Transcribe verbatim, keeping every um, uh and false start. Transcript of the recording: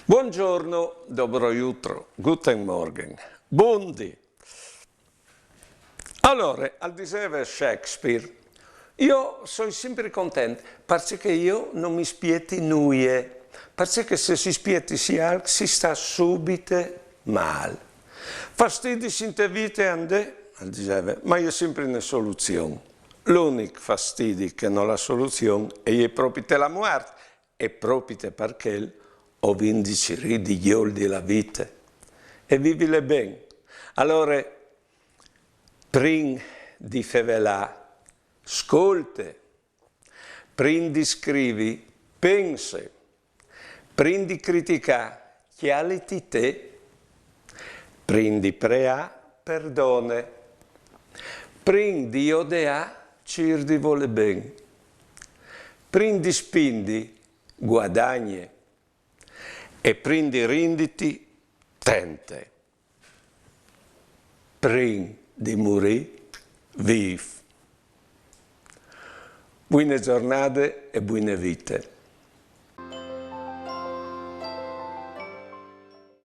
Buongiorno, dobro jutro, guten Morgen, buondì. Alore, al diseve Shakespeare, jo soi simpri content, parcè che jo no mi spieti nuie, parcè che se si spietisi alc si sta subite mâl. Fastidis inte vite a 'nd è, al diseve, ma e je simpri une soluzion. L'unic fastidi che nol à soluzion e je propite la muart, e propite par chel o vin decidût di gjoldi la vite e vivile ben. Alore, prin di fevelâ, scolte, prin di scrivi, pense, prin di criticâ, cjaliti te, prin di preâ, perdone, prin di odeâ, cîr di volê ben, prin di spindi, guadagne, e prin di rinditi, tente. Prin di murî, vîf. Buine zornade e buine vite.